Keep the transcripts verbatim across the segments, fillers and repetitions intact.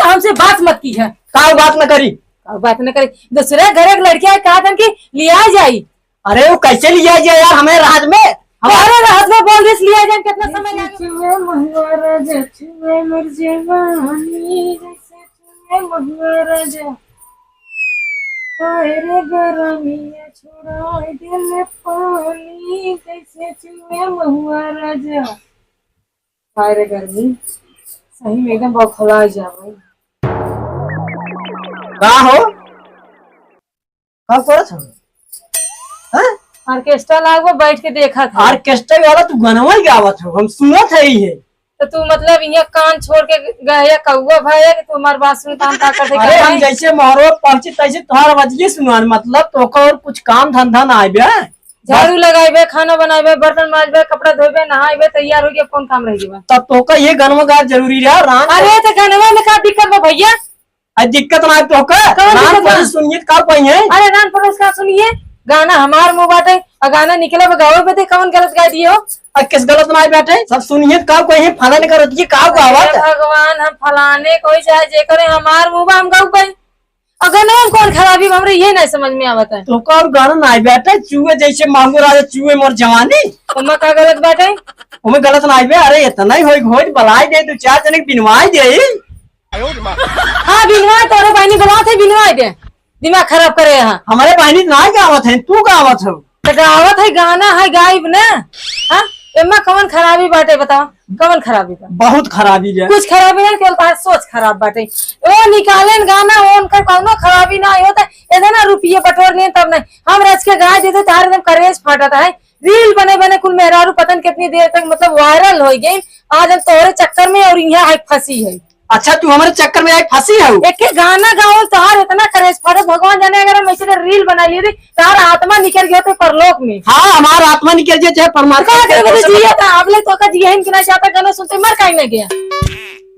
हमसे बात मत की है। का बात न करी? का बात न करी? दूसरे घर एक लड़किया कहा था कि लिया जाई। अरे वो कैसे लिया जाए यार, हमें राज में, हमारे राज में बोल रही लिया जाए, कितना समय लगे? छुए महुआ राजा, छुए मोर जवानी, जैसे छुए महुआ राजा। हाय रे गरमिया, छोड़ाई देले पानी, जैसे छुए महुआ राजा। हाय रे गर्मी, सही में एकदम बौखला जावे। का हो? का करत हो? हैं? ऑर्केस्ट्रा लागो, बैठ के देखत है। ऑर्केस्ट्रा वाला तू गनवा ही गावत हो, हम सुनत है ही है। तो तू मतलब यहाँ कान छोड़ के गए या कौआ भय है कि तू हमार बात सुनता हम का करते अरे हम जैसे मोहरो पहुंचे तैसे तोहार आवाजिए सुनान, मतलब तोका और कुछ काम धंधा ना आइबे। झाड़ू लगाइबे, खाना बनाइबे, बर्तन माजबे, कपड़ा धोइबे, नहाइबे, तैयार हो गया, कौन काम रह गया? तब तोका ये गनवा गाय जरूरी रहा, राम। अरे तो गनवा में का दिक्कत बा भैया? आ दिक्कत ना है तोका, कौन राम दिक्कत बा? पड़ोस सुनिए तो का पाई है? अरे राम पड़ोस का सुनिए, गाना हमार मुंह बाटे, आ गाना निकले बा गावे बदे, कौन गलत गा दिए हो? आ किस गलत ना है बाटे? सब सुनिए तो का कोई है, फलाने का रतिये का अरे गावत? भगवान, हम फलाने कोई चाहे जे करे, हमार मुंह बा हम गाऊ पाई। अगर ना हम कौन खराबी बा, हमरे ये नहीं समझ में आवत है। तोका और गाना ना है बाटे, चुए जैसे मांगो राजा चुए मोर जवानी। ओमा का गलत बाटे? ओमे गलत ना है बे, अरे इतना ही होई घोट बलाई दे, दो चार जने के बिनवाई दे। हाँ, बिनवाए, तोरे बहनी बुलावत है, बिनवाए दे। दिमाग खराब करे यहाँ। हमारे बहनी ना गावत है, तू गावत हो। तो गावत है, गाना है, गाइब ना। हाँ, एमा कवन खराबी बाटे, बताओ, कवन खराबी बा? बहुत खराबी बा। कुछ खराबी ना, केवल तार सोच खराब बाटे। ओ निकालेन गाना, ओ उनका कौनो खराबी ना होता। इतना रुपये बटोर लेन तब नहीं। हम रच के गाय देते, तार एकदम करेज फाटत है। रील बने बने कुल मेहरारू पता न कितनी देर तक मतलब वायरल हो गई। आज हम तोहरे चक्कर में और यहाँ आके फंसी है। अच्छा, तू हमारे चक्कर में आके फंसी है? एक के गाना गाओ, तोहार इतना करेज फाटत, भगवान जाने अगर हम ऐसे रील बना लिए थे, तोहार आत्मा निकल गया तो परलोक में। हाँ, हमारा आत्मा निकल गया चाहे परमात्मा का के करे बदे बोले जिया था, अब ले तो का जिया ही ना चाहता, गाना सुनते मर काहे ना गया।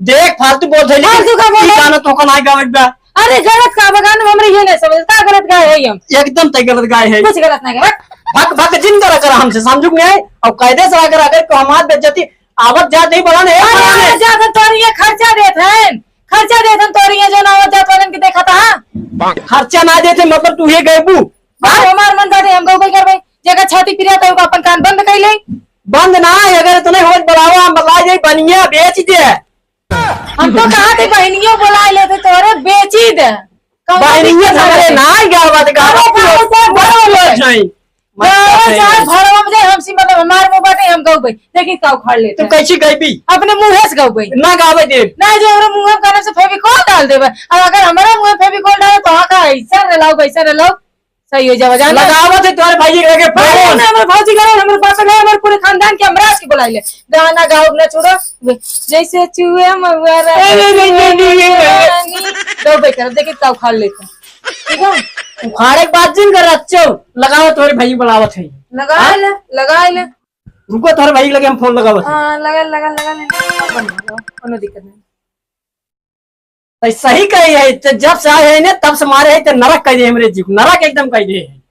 देख, फालतू बोल रहे, फालतू का बोल रहे? गाना तो का ना गावे बा। अरे गलत का बा गाना, हमरे ये नहीं समझ का गलत गाए है हम। एकदम तय गलत गाए है। कुछ गलत नहीं गाए। भक भक जिन करा करा हमसे, समझू नहीं? और कायदे से अगर अगर को हमार बेइज्जती आवत जात नहीं बढ़ाने, अरे, बढ़ाने। आवत जात है, तोरी ये खर्चा देत हैं, खर्चा देत हैं, तोरी ये जो ना आवत जात वालन के देखा था, हाँ? खर्चा ना देते, मतलब तू ये गएबू? बाप हमार मन बाटे, हम गौबे करबे, जेकर छाती पिरात है, ओका अपन कान बंद कर ले। बंद ना है, अगर इतने होत बढ़ावा, हम बता जाई, बनिया बेच दे। हम तो कहा थे, बहनियों बुला लेते, तोरे बेची दे। कौनो बहनिया दिक्कत ना हमरे है। ना गावत, गावत अरे, गावत, गावत गावत। जाई। गावे चाहे घरवा में जाए, हमसे मतलब हमार मुंह बाटे, हम गउबे। देखी का उखाड़ लेते तो हैं। कैसे गइबी? अपने मुंहे से गउबे। ना गावे दे। ना जो हमरे मुंह में कान से फेविकोल डाल देबे। और अगर हमारे मुंह में फेविकोल डाले तो हाँ का ऐसा न लाओ, वैसा न लाओ। सही हो जावा, जाना। लगावत है तोहरे भाई के लगे अरे, फोन। ना, हमरे भौजी के, हमरे पापा के, हमरे पूरे खानदान के, हमरा के बुलाई ले। गाना गाओ ना छोड़ो। जैसे चुए महुआ रा-, ए, नहीं, नहीं, नहीं, नहीं, नहीं, नहीं। गउबे कर, देखी का उखाड़ लेते हैं। ठीक है? उखाड़े के बाद जिन कर रच्चो, लगाओ तोहरे भाई बुलावत है। लगा हाँ? ले, लगा ले। रुको, तोहरे भाई के लगे हम फोन लगावत है। हाँ, लगा, लगा, लगा ले। कोनो दिक्कत नहीं। तो सही कही है, तो जब से आए हैं ना, तब से मारे है, तो नरक कह दे हमरे जी को, नरक एकदम कह दे है।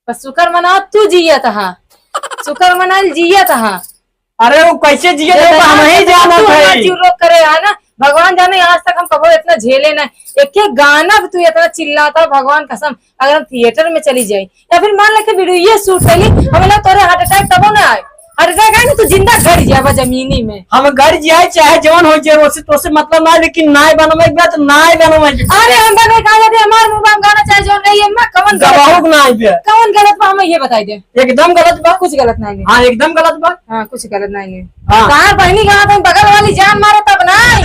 बस शुक्र मनाओ, तू जियत हा, शुक्र मनाइल जियत हा। अरे वो कैसे जिए थे, हम ही जानत है। जीव रोक करे है ना, भगवान जाने आज तक हम कबो इतना झेले ना। एक एक गाना भी तू इतना चिल्लाता, भगवान कसम, अगर हम थिएटर में चली जाई या फिर मान ले कि वीडियो ये शूट कर ली, हमें लगा तोरे हार्ट अटैक तबो ना आए। हार्ट अटैक आए ना, तू जिंदा गड़ जाबा जमीनी में। हम गड़ जाए चाहे जवन हो जाए, ओसे तोसे मतलब ना, लेकिन नाय बनवे के बा तो नाय बनवे के बा। अरे हम बनवे कहाँ जाते, हमार मुंह में हम गाना चाहे जवन रही, एमा कवन गलत गवाहू बा? के नाय बे। कवन गलत बा, हमें ये बताई दे। एकदम गलत बा। कुछ गलत नहीं है। हाँ, एकदम गलत बा। हाँ, कुछ गलत नहीं है। हाँ। कहाँ बहनी गावत है, बगल वाली जान मारे तब नहीं।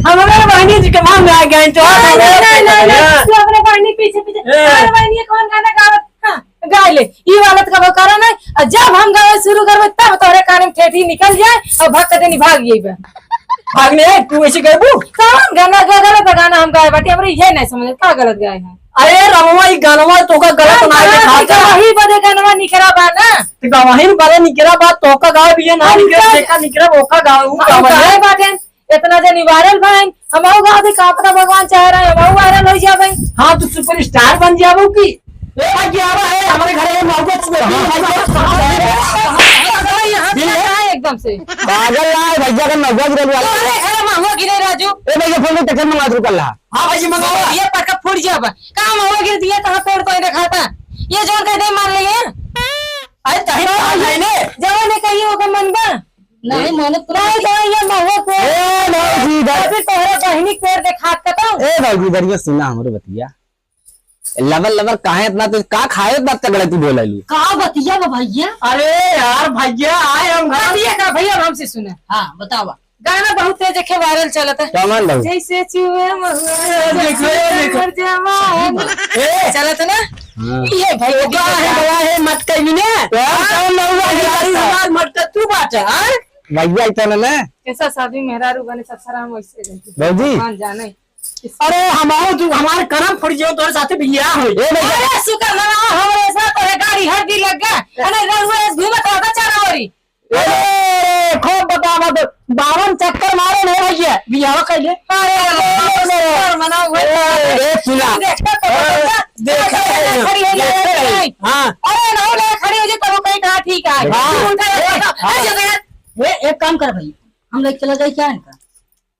हम हमारे बहनी जी के मन में आ गए, तो नहीं, आप नहीं, हमारे नहीं, नहीं, नहीं, हाँ। तू अपने बहनी पीछे, पीछे, ए। हमारे बहनी कौन गाना गावत? हाँ, गा ले। ई वाला तो कबो करा नहीं। और जब हम गावे शुरू करबे, तब तोहरे कान में ठेठी निकल जाए और भक्क देनी भाग जाइबे। भाग ले, तू ऐसे गइबू? कौन गाना गा, गलत गाना हम गाए बाटी, हमरे ये नहीं समझ का गलत गाए हैं। अरे रमवा, ई गानवा तोका गलत हम ना गाए गाना देखाता। तो वही बदे गानवा निकरा बा ना। तो वही बदे निकरा बा, तोका गाए भी ये ना हम निकरा, गाए। जेका निकरा, ओका गाए, ऊ हम गावे। गाए बाटे। इतना जनी वायरल भइन, हमहू गाँव से का पता भगवान चाह रहा है, हमहू वायरल हो जाबे। हाँ, तू सुपरस्टार बन जाबो की? ए, भाई, क्या हुआ है? हमारे घर में मौका छुए। अरे, यहाँ से कहाँ है? एकदम से। पागल ना है भैया, का महुआ गिरल वाला। अरे, अरे, महुआ गिरे राजू। ए भैया, फोन में चक्कर मंगा दू कर ला। हाँ भैया, मंगावा। ये पटका फूट जाबा। का महुआ गिर दिया, कहाँ पेड़ कोई देखाता? ये जोन कह दे मान लिए। अरे, तही मान ले ने। जवन ने कही ओकर मन बा। नहीं, माने पूरा नहीं, तो ये महुआ को ए, भौजी, इधर। अभी तोहरा बहिनी पेड़ देखात का तो। ए भौजी, इधर ये सुना हमरे बतिया। लबर लबर काहे इतना, तू का खाए इतना तगड़ा तू बोले लू? का बतिया बा भैया? अरे यार भैया, आए हम घर। बतिया का भैया, अब हमसे सुना। हाँ, बतावा। गाना बहुत तेज है, वायरल चलत है। कमन भाई? जैसे चुए महुआ, ए, देखो, ए, देखो। मर जवान। ए। चलत ना? हाँ। ये भाई, तो का है, बड़ा है, मटका ही ने? क्या? कौन महुआ है, हाँ। हमार मटका तू बात है, हाँ? भैया, इतना ना। कैसा शादी मेहरारू बने, ससुरा में वैसे रहे। भौजी। भगवान जाने। अरे, हमारो तू, हमार करम फट जियो, तोरे साथे बियाह होई। ए भैया। अरे, शुक्र मनाओ, हमरे साथ तोरे गाड़ी हर दिन लग गया। अरे, रहुआ इस घूमत रहता चारों ओरी। अरे, खूब बतावा तो, बावन चक्कर मारे नहीं भैया, बियाह कैले। अरे, अरे, अरे, अरे, अरे, मना हुआ। ए, ए, सुना। देखा तो, ए, देखा देखा तो, है, खड़ी हो जाए, देखा है। नहीं। हाँ। अरे, नहीं, नहीं, खड़ी हो जाए, तब कहीं कहा ठीक है। हाँ। तू उठा ले, ए, देखा। हाँ। अरे, जगह। ए, एक काम कर भाई, हम लोग चला जाए क्या इनका?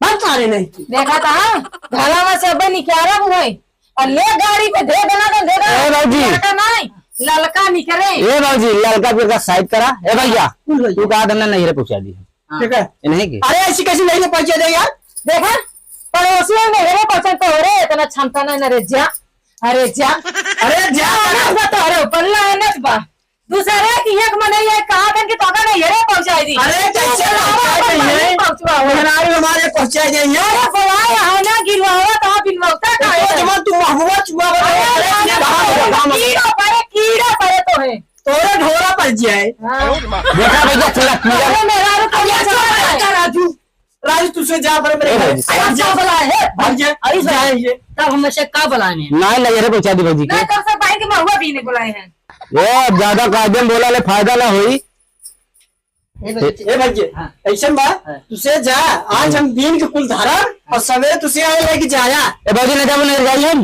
बात मारे नहीं। देखा था, घरा में से अबे निकाला हुए। और ले गाड़ी पे दे देना तो दे देना। ए बाबूजी। लड़का नहीं, ललका निकले। ए बाबूजी, ललका पियरका side करा। ए भैया, कुल भैया। तू कहा धंधा नहीं रे पहुंचा दी। हाँ। ठीक है। ये नहीं की? अरे ऐसी कैसी नहीं पहुंचा दे यार? देखा, पड़ोसियों में हेरे पहुंचन तो हो रे, इतना क्षमता नहीं ना रे जा। अरे जा। अरे जा। ना बता रे, पल्ला है ना बा। दूसरे की एक मनई है, कहा था कि तोका नहीं हेरे पहुंचाई दी। अरे, कैसे तू पहुंचाई दी है? पहुंचवा हो। मेहरारू हमारे पहुंचाई दी है। अरे, बोलाए है ना, गिरवावा तो बिनवावता का तो है? जब तू महबूबा चुआ बना अरे, है, अरे, कहाँ अरे, बना? कीड़ा पड़े, कीड़ा पड़े तो है। तोरे ढोरा पर जाए। हाँ। देखा भैया, थोड़ा कीड़ा। अरे, मेहरारू को अरे, क्या चुप रहा है? राजू। राजू, तुझसे जा, पर मेरे ए घर भाई। से अरे, क्या बुलाए है? भाग जा, अरे, जाए ये। तब हम ऐसे का बुलाए हैं? ना, ना, ये रे, पहुंचा दी भौजी के। ना, तब से भाई के महुआ भी नहीं बुलाए हैं। ए, अब ज्यादा कायदे में बोला ले, फायदा ना होई। ए भाई, ए भाई, हाँ। ऐसन बा, हाँ। तुझसे जा, आज हम दिन के कुल धारा और सवेरे तुझसे आए लेके जाया। ए भाई, ना जाबो, नहीं जाई हम।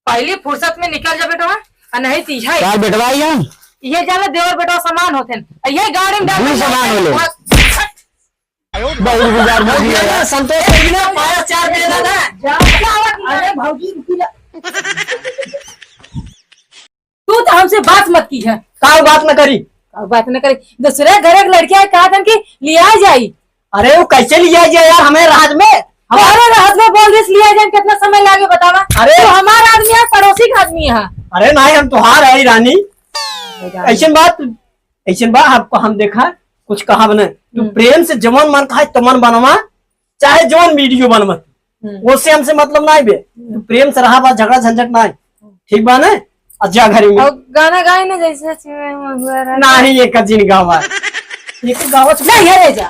पहली फुर्सत में निकल जा बेटवा, आ नहीं तो यही काल बेटवा आई हम। ये जाने देवर बेटवा समान होते हैं। आ ये गाड़ी में डाल दू दे। समान होले। बहुत गुजार भौजी है। संतोष है कि ना? पाया चार दे रहा ना। जा, जा, अरे भौजी रुकी जा। तू तो हमसे बात मत की है। का बात न करी? का बात न करी? दूसरे घर एक लड़किया कहा था कि लिया जाई। अरे वो कैसे लिया जाए यार, हमें राज में? हमारे राज में बोल दिस लिया जाए, कितना समय लागे बतावा? अरे तो हमारा आदमी है, पड़ोसी का आदमी है। अरे नहीं, हम तुहार है रानी। ऐसन बात, ऐसन बात आपको हम देखा, कुछ कहा बने। तू हम्म। प्रेम से जवन मन कहा तमन बनवा, चाहे जवन वीडियो बनवा। हम्म। ओसे हमसे मतलब नाई बे। हम्म। तू प्रेम से रहा बा, झगड़ा झंझट नाई। हम्म। ठीक बा ने? आ जा घरे में। और गाना गाए ना जैसे चिड़ै महुआ राजा। नाही, एक जिन गावा। एक गावा तो नहीं, घरे जा।